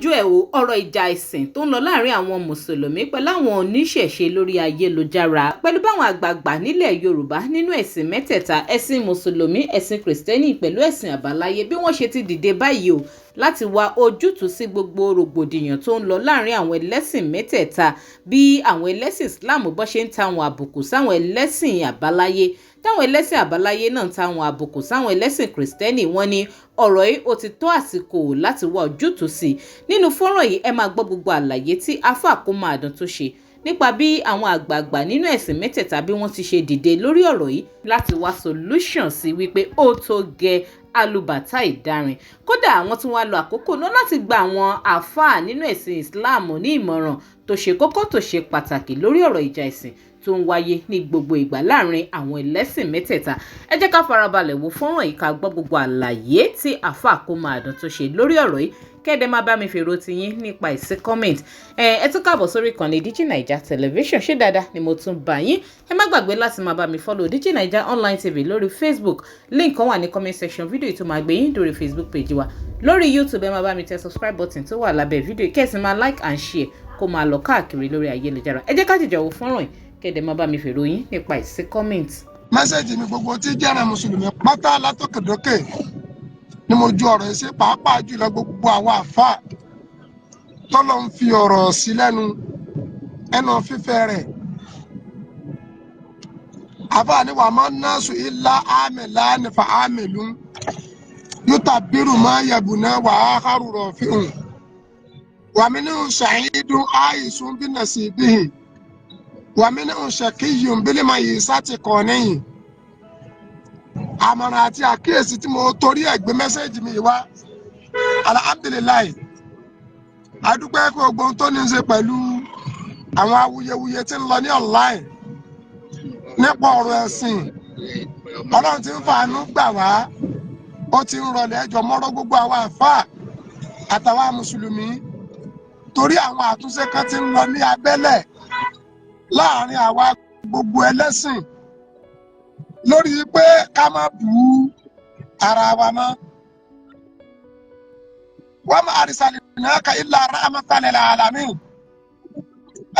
Lójú ẹ̀ o, ọ̀rọ̀ ìjà ẹ̀sìn tó ń lọ láàrin àwọn mùsùlùmí pẹ̀lú àwọn oníṣẹ̀ṣe lórí ayélujára, pẹ̀lú báwọn àgbààgbà nílẹ̀ Yorùbá nínú ẹ̀sìn mẹ́tẹ̀ẹ̀ta, ẹ̀sìn mùsùlùmí, ẹ̀sìn kìrìsìtẹ́nì pẹ̀lú ẹ̀sìn àbáláyé, bí wọ́n ṣe ti dìde báyìí o láti wá ojútùú sí gbogbo rògbòdìyàn tó ń lọ láàrin àwọn ẹlẹ́sìn mẹ́tẹ̀ẹ̀ta, bí àwọn ẹlẹ́sìn Islam bó ṣe ń ta àwọn àbùkù sáwọn ẹlẹ́sìn àbáláyé, táwọn ẹlẹ́sìn àbáláyé náà ń ta àwọn àbùkù sáwọn ẹlẹ́sìn kìrìsìtẹ́nì. Wọ́n ní ọ̀rọ̀ yìí ó ti tó àsìkò láti wá ojútùú sí i. Nínú fọ́nrán yìí, ẹ máa gbọ́ gbogbo àlàyé tí Alfa Kómáàdán tó ṣe nípa bí àwọn àgbààgbà nínú ẹ̀sìn mẹ́tẹ̀ẹ̀ta bí wọ́n ti ṣe dìde lórí ọ̀rọ̀ yìí láti wá solution sí wípé ó tó gẹ alùbàtà ìdarin. Kódà àwọn tí wọ́n á lo àkókò náà láti gba àwọn àáfàá nínú ẹ̀sìn Islam ní ìmọ̀ràn tó ṣe kókó, tó ṣe pàtàkì lórí ọ̀rọ̀ ìjà ẹ̀sìn tó ń wáyé ní gbogbo ìgbà láàrin àwọn ẹlẹ́sìn mẹ́tẹ̀ẹ̀ta. Ẹ jẹ́ ká farabalẹ̀ wo fọ́nrán yìí, ká gbọ́ gbogbo àlàyé tí Alfa Kómáàdán tó ṣe lórí ọ̀rọ̀ yìí, kẹ́ẹ̀dẹ̀ máa bá mi fèrò tiyín nípa ìsí comment. Ẹ tún káàbọ̀ sórí ìkànnì Digi Naija Television. Ṣé dáadáa ni mo tún bá yín? Ẹ má gbàgbé láti máa bá mi follow Digi Naija Online TV lórí Facebook. Link kan wà ní comment section fídíò yìí tó máa gbé yín lórí Facebook page wa. Lórí YouTube, ẹ máa bá mi tẹ subscribe button tó wà lábẹ́ fídíò, kẹ́sì máa like and share kó máa lọ káàkiri lórí ayélujára. Ẹ jẹ́ ká jìjọ wo fọ́nrán yìí, kẹ́ẹ̀dẹ̀ máa bá mi fèrò yín nípa ìsí comment. Message mi, gbogbo tí jẹ́ràn mùsùlùmí pátá látòkèdókè ni mo ju ọ̀rọ̀ yìí sí, pàápàá jùlọ gbogbo àwọn àfáà tọ́lọ́ ń fi ọ̀rọ̀ sí lẹ́nu ẹnu fífẹ́ rẹ̀. Àfáà ni wà máa ń náṣu ilá àmìlá nífa àmìlú yúta bírù máa yẹ̀bù náà wà á hárù rọ̀ fíhùn wàmí ní ṣàhídùn àìsùn bí nàṣìbíhì wàmí ní ṣàkíyùn bílímà yìí sátì kọ̀ níyìn. Àmọ̀ràn àti àkíyèsí tí mo torí ẹ̀ gbé message mi wá, alhamdulillahi, adúpẹ́ pé gbogbo ohun tó ní í ṣe pẹ̀lú àwọn awuyewuye tí ń lọ ní online nípa ọ̀rọ̀ ẹ̀sìn, Ọlọ́run ti ń fàánú gbà wá, ó ti ń rọlẹ̀. Ẹjọ́ mọ́rọ́ gbogbo àwọn àfáà àtàwọn mùsùlùmí, torí àwọn àtúnṣe kan ti ń lọ ní abẹ́lẹ̀ láàrin àwa gbogbo ẹlẹ́sìn lórí pé ká má bú ara wa mọ́. Wa ma arsalnaka illa rahmatan lil alamin.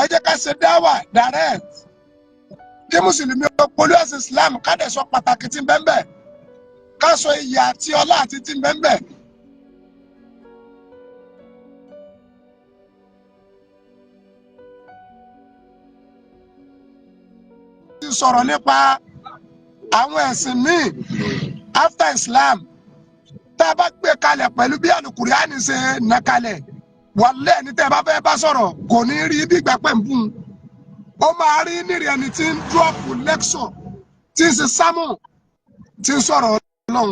Ẹ jẹ́ ká ṣe dáwà direct, kí mùsùlùmí ó polú ẹ̀sìn Islam, ká dẹ̀ sọ pàtàkì tí ń bẹ ńbẹ̀, ká sọ iyì àti ọlá àti tí ń bẹ ńbẹ̀. Ti sọ̀rọ̀ nípa àwọn ẹ̀sìn míì after Islam, tá a bá gbé kalẹ̀ pẹ̀lú bí Àlùkùránì ṣe nà kalẹ̀, wàlẹ́ ẹni tẹ́ ẹ bá fẹ́ bá sọ̀rọ̀ kò ní rí bí ìgbà pẹ̀ ń bùn. Ó máa rí nírì ẹni tí ń drop lecture, tí ń ṣe sermon, tí ń sọ̀rọ̀ Ọlọ́run.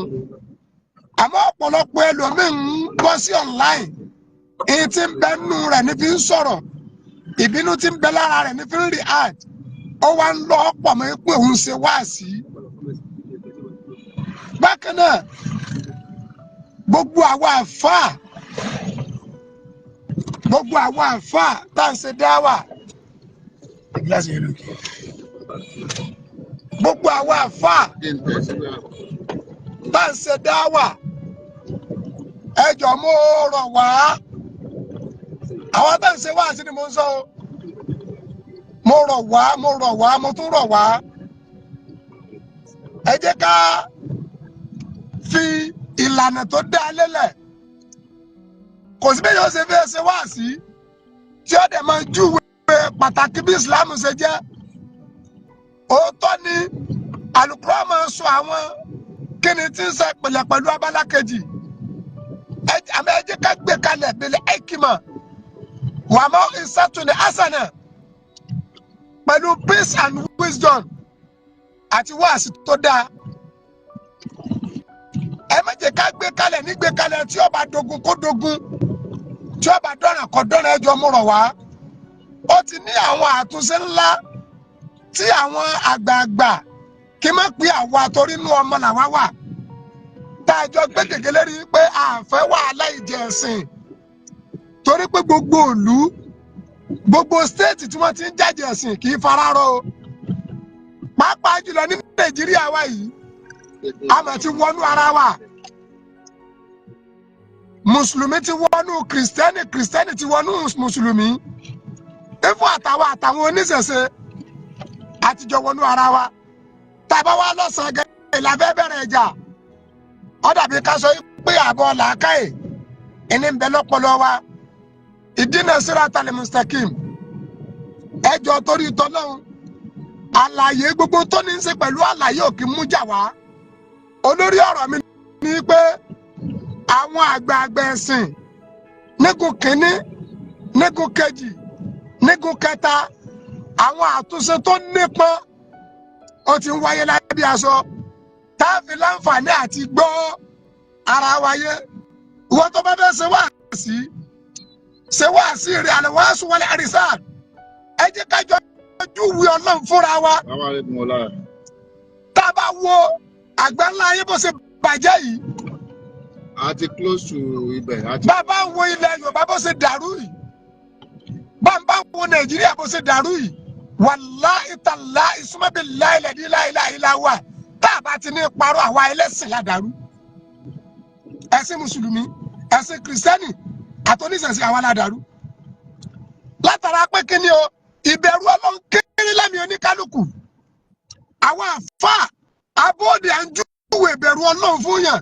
Àmọ́ ọ̀pọ̀lọpọ̀ ẹlòmíín ń bọ́ sí online, èyí tí ń bẹ nù rẹ̀ ní fi ń sọ̀rọ̀, ìbínú tí ń bẹ lára rẹ̀ ní fi ń react, ó wá ń lọ ọ̀pọ̀ mọ́ pé òun ṣe wáàsí. Bákan náà, gbogbo àwọn àfáà tá à ń ṣe dáwà, gbogbo àwọn àfáà tá à ń ṣe dáwà, ẹ jọ̀ọ́, mo rọ̀ wá, àwọn tá à ń ṣe wáàsí ni mo ń sọ o. Mo rọ̀ wá, mo rọ̀ wá, mo tún rọ̀ wá, ẹ jẹ́ ká fi ìlànà tó dá lélẹ̀. Kò sí bẹ́ẹ̀ yóò ṣe fẹ́ ṣe wáàsí tí ó dẹ̀ máa júwe pàtàkì bí Islam ṣe jẹ́. Òótọ́ ni Àlùkùránì máa ń sọ àwọn kíni tí ń ṣe pẹ̀lẹ́ pẹ̀lú abala kejì. Àmọ́ ẹ jẹ́ ká gbé kalẹ̀ bil hikma wà mọ́ ìsàtúndì asana, pẹ̀lú peace and wisdom àti wáàsí tó dáa. Ẹ má jẹ́ ká gbé kalẹ̀ nígbé kalẹ̀ tí ó bá dogun kó dogun, tí ó bá dọ̀ràn kó dọ̀ràn. Ẹjọ́ mú rọ̀ wá. Ó ti ní àwọn àtúnṣe ńlá tí àwọn àgbààgbà, kí má pé àwa, torí inú ọmọ làwa wà, tá a jọ gbé gègé lérí pé a fẹ́ wàhálà ìjẹ ẹ̀sìn, torí pé gbogbo ìlú, gbogbo state tí wọ́n ti ń jàjẹ̀ ẹ̀sìn kì í fararọ o, pàápàá jùlọ ní Nàìjíríà wa yìí, a mà ti wọnú ara wa. Mùsùlùmí ti wọnú kìrìsìtẹ́nì, kìrìsìtẹ́nì ti wọnú mùsùlùmí, ifo àtàwọn oníṣẹ̀ṣe àtijọ́ wọnú ara wa. Tàbá wa lọ́sàn-án gẹ́gẹ́ ìlàfẹ́ bẹ̀rẹ̀ ìjà, ó dàbí ká sọ pé àbọ̀ làákàyè ẹni ń bẹ lọ́pọlọ wa. Ìdínà siratal mustaqim. Ẹjọ́ torí tọ́lọ́hún, àlàyé gbogbo tó ní í ṣe pẹ̀lú àlàyé òkè mújà wá. Olórí ọ̀rọ̀ mi ni pé àwọn àgbààgbà ẹ̀sìn nígun kínní, nígun kejì, nígun kẹta, àwọn àtúnṣe tó nípọn ó ti ń wáyé lábẹ́ aṣọ tá a fi láǹfààní àti gbọ́ ara wáyé. Ìwọ tó bá fẹ́ ṣe wáàsí, ṣe wáàsí rẹ̀ àlùwàásù wọlé àrísà. Ẹ jẹ́ ká jọ júwe Ọlọ́run fúnra wa. Tá a bá wo àgbà ńlá ayé bó ṣe bàjẹ́ yìí, a ti close to ibẹ̀. Bàbá ń wo ilẹ̀ Yorùbá bó ṣe dàrú yìí, bàbá ń wo Nàìjíríà bó ṣe dàrú yìí, wàláhì tàláhì súnmọ́bí láìlẹ̀ láìláìlá wà. Tá a bá ti ní parọ́, àwa ẹlẹ́sìn la dàrú. Ẹ̀sìn mùsùlùmí, ẹ̀sìn kìrìsìtẹ́nì àtọ́níṣẹ̀sìn, àwa la dàrú. Látara pé kí ni o, ìbẹ̀rù Ọlọ́run kéré lẹ́mìí oníkálukú. Àwọn àfa abóòdì à ń júwèé ìbẹ̀rù Ọlọ́run fún yàn,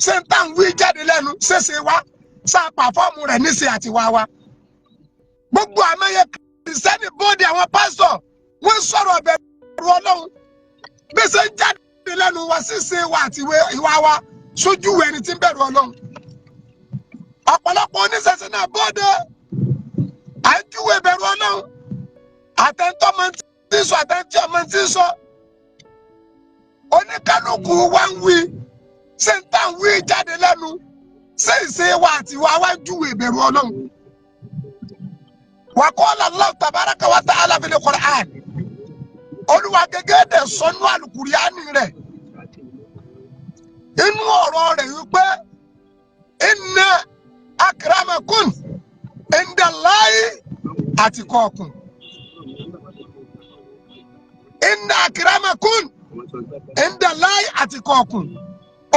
ṣé ń tà ń wí jáde lẹ́nu ṣèṣe wa ṣá pàfọ́ọ̀mù rẹ̀ níṣe àti wá wa. Gbogbo àmọye kìrìsìtẹ́nì bóde, àwọn pásítọ̀ wọ́n sọ̀rọ̀ ìbẹ̀rù Ọlọ́run, bí ṣe ń jáde lẹ́nu wa, ṣíṣe wa àti ìwà wa sójú ẹni tí ń bẹ̀rù Ọlọ́run. Ọ̀pọ̀lọpọ̀ oníṣẹ̀ṣe náà bóde, à ń júwe ìbẹ̀rù Ọlọ́run, àtẹ̀ntọ́ máa ti ń sọ, àtẹ̀ntí ọmọ ti ń sọ, oníkálukú wa ń wí. Ṣé ń tà ń wí jáde lẹ́nu, ṣé ìṣe wa àti ìwà wa ń júwe ìbẹ̀rù Ọlọ́run? Wa qala Allah tabaraka wa ta'ala fil Qur'an. Olúwa gẹ́gẹ́ dẹ̀ sọnú àlùkùránì rẹ̀ inú ọ̀rọ̀ rẹ̀ wípé inna akramakum indallahi atqakum. Inna akramakum indallahi atqakum.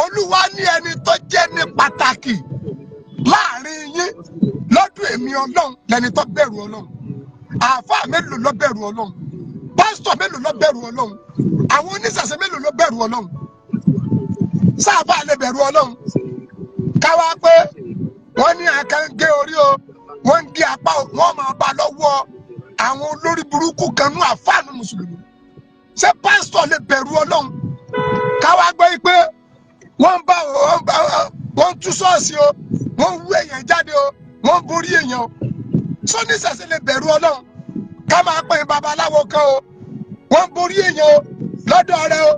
Olúwa ní ẹni tó jẹ́ ní pàtàkì láàrin yín lọ́dún èmi Ọlọ́run lẹni tó bẹ̀rù Ọlọ́run. Àáfàá mélòó ló bẹ̀rù Ọlọ́run? Pásítọ̀ mélòó ló bẹ̀rù Ọlọ́run? Àwọn oníṣẹ̀ṣe mélòó ló bẹ̀rù Ọlọ́run? Sáàfà lè bẹ̀rù Ọlọ́run? Káwá pé wọ́n ní àkàn ń gé orí o, wọ́n ń gé apá o, wọ́n máa bá lọ́wọ́ àwọn olórí burúkú kan nú àfáànù mùsùlùmí. Ṣé pásítọ̀ lè bẹ̀rù Ọlọ́run? Káwá gbọ́ pé wọ́n ń bá wọ́n ń tú ṣọ́ọ̀ṣì o, wọ́n ń wú èèyàn jáde o, wọ́n ń borí èèyàn o, sóníṣẹ̀ṣe lè bẹ̀rù Ọlọ́run? Ká máa pè babaláwo kan o, wọ́n ń borí èèyàn o lọ́dọ̀ rẹ o,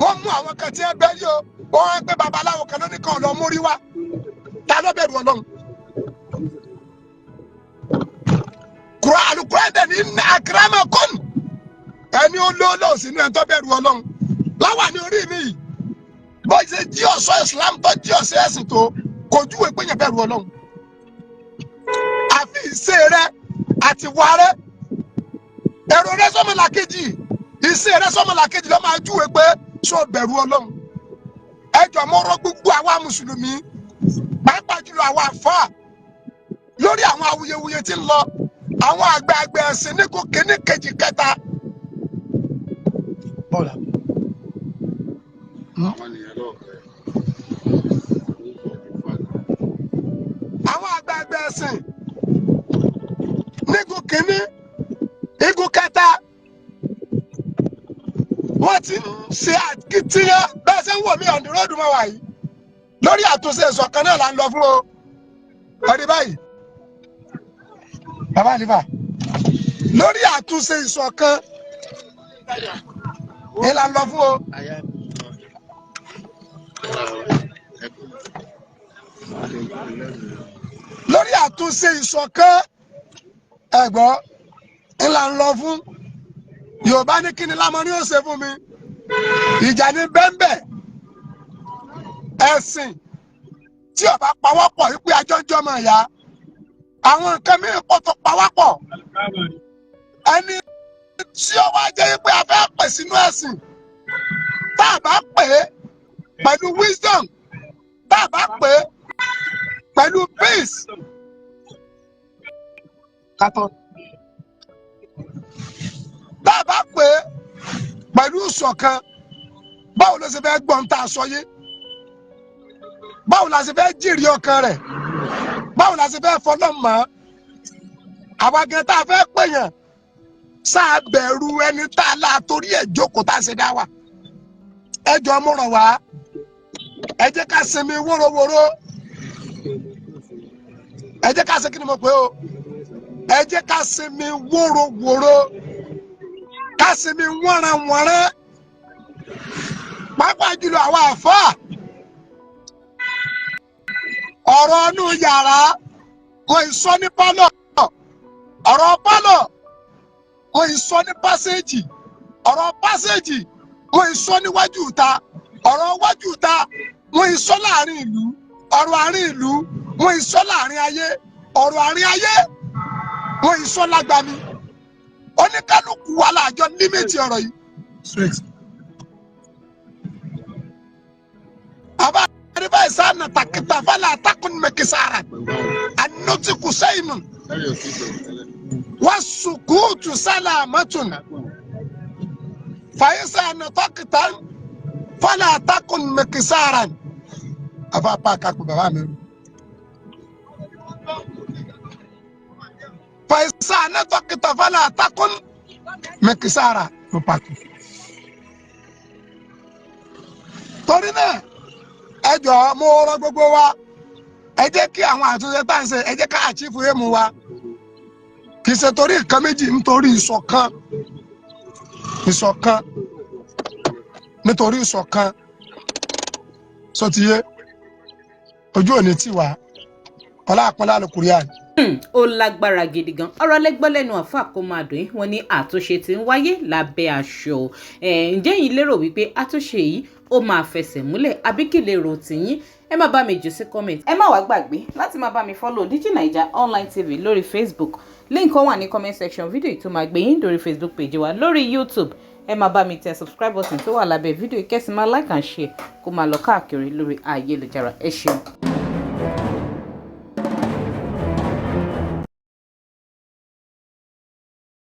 wọ́n mú àwọn kan tí ẹ bẹ́ yìí o, wọ́n wá pé babaláwo kan lóní kan lọ mórí wá. Ta ló bẹ̀rù Ọlọ́run? Kura alukura dẹ̀ ní inna akramakum, ẹni olóòlò sínú ẹ̀ tó bẹ̀rù Ọlọ́run. Láwa ní orí mi yìí, bó ṣe jí ọ̀ṣọ́ Islam tó jí ọ̀ṣọ́ ẹ̀sìn tó kò júwe pé yẹn bẹ̀rù Ọlọ́run. Àfi ìṣe rẹ àti wà rẹ, èrò rẹ sọmọlàkejì, ìṣe rẹ sọmọlàkejì ló máa júwe pé ṣó bẹ̀rù Ọlọ́run. Ẹ jọ̀ọ́, mo rọ̀ gbogbo àwa mùsùlùmí, pàápàá jùlọ àwa àfáà, lórí àwọn awuyewuye tí ń lọ, àwọn àgbààgbà ẹ̀sìn ní kò kíní kejì kẹta. Bọ́lá. Àwọn nìyẹn lọ́ọ̀kẹ́. Àwọn àgbààgbà ẹ̀sìn nígun kínní, igun kẹta, wọ́n ti ń ṣe akitiyan. Bẹ́ẹ̀ ṣe ń wò mí, ọ̀dùnrún ọdún mọ́ wà yìí, lórí àtúnṣe ìṣọ̀kan náà là ń lọ fún o. Ẹ̀rí báyìí, bàbá àlìfà, lórí àtúnṣe ìṣọ̀kan ni là ń lọ fún o. Lórí àtúnṣe ìṣọ̀kan ẹ̀gbọ́n ni là ń lọ fún. Yorùbá ní kíni lámọ ní ó ṣe fún mi, ìjà ní bẹ́ńbẹ́. Ẹ̀sìn tí ó bá pawọ́pọ̀ wípé ajọ́jọ́ mọ̀ ya, àwọn nǹkan mìíràn pọ̀ tó pawọ́pọ̀. Ẹni tí ó wá jẹ́ wípé a fẹ́ pè sínú ẹ̀sìn, tá a bá pè é pẹ̀lú wisdom, tá a bá pè é Pẹ̀lú peace kátó, tá a bá pè é pẹ̀lú ìṣọ̀kan, báwo ló ṣe fẹ́ gbọ́n tá a sọ yé? Báwo la ṣe fẹ́ jèrè ọkàn rẹ̀? Báwo la ṣe fẹ́ fọlọ́ mọ́? Àwa gan tá a fẹ́ pèèyàn sáà bẹ̀rù ẹni tá a la torí ẹ̀ jókòó tá a ṣe dá wa. Ẹ jọ mú ràn wá, ẹ jẹ́ ká sinmi wórówóró. Ẹ jẹ́ ká ṣe kí ni mo pè o? Ẹ jẹ́ ká sinmi wórówóró, ká sinmi wọ́nranwọ̀nran, pàápàá jùlọ àwọn àfáà. Ọ̀rọ̀ inú yàrá kò ì sọ ní pálọ̀, ọ̀rọ̀ pálọ̀ kò ì sọ ní pásẹ́jì, ọ̀rọ̀ pásẹ́jì kò ì sọ níwájú ìta, ọ̀rọ̀ wájú ìta kò ì sọ láàrin ìlú, ọ̀rọ̀ àárín ìlú kò ì sọ láàrin ayé, ọ̀rọ̀ àárín ayé kò ì sọ lágbàmí. Oníkálukú wa láàjọ límìtì ọ̀rọ̀ yìí. Àbá àríwá ìsáná takìtà fálà àtàkùn mẹkìsára ànútìkù sẹ́yìn wasukutu salamatun fàyísà nàtọkìtà fálà àtàkùn mẹkìsára. Àfa pa àkàkù bàbá mi. Fàyísà nàtọkìtà fálà àtàkùn mẹkìsára ló pàtó. Torí náà, ẹ jọ̀ọ́, mo rọ̀ gbogbo wa, ẹ jẹ́ kí àwọn àtúnṣe tá à ń ṣe, ẹ jẹ́ ká àchífù èèmù wa. Kì í ṣe torí nǹkan méjì, nítorí ìṣọ̀kan, ìṣọ̀kan, nítorí ìṣọ̀kan. Sọtiyé ojú òní tì wá ọlá àpọ́nlá àlùkùránì. Ó lágbára gidi gan. Ọ̀rọ̀ lẹ́gbọ́n lẹ́nu àfa kó máa dùn yín. Wọ́n ní àtúnṣe tí ń wáyé lábẹ́ aṣọ. Ǹjẹ́ yín lérò wípé àtúnṣe yìí ó máa fẹsẹ̀ múlẹ̀, àbí kí lè rò tìyín? Ẹ má bá mi jù sí comment. Ẹ má wàá gbàgbé láti máa bá mi follow Digi Naija Online TV lórí Facebook. Link kan wà ní comment section fídíò yìí tó máa gbé yín lórí Facebook page wa. Lórí YouTube, ẹ máa bá mi tẹ subscribe button tó wà lábẹ́ fídíò yìí, kẹ́sì máa like and share, kó máa lọ káàkiri lórí ayélujára. Ẹ ṣeun.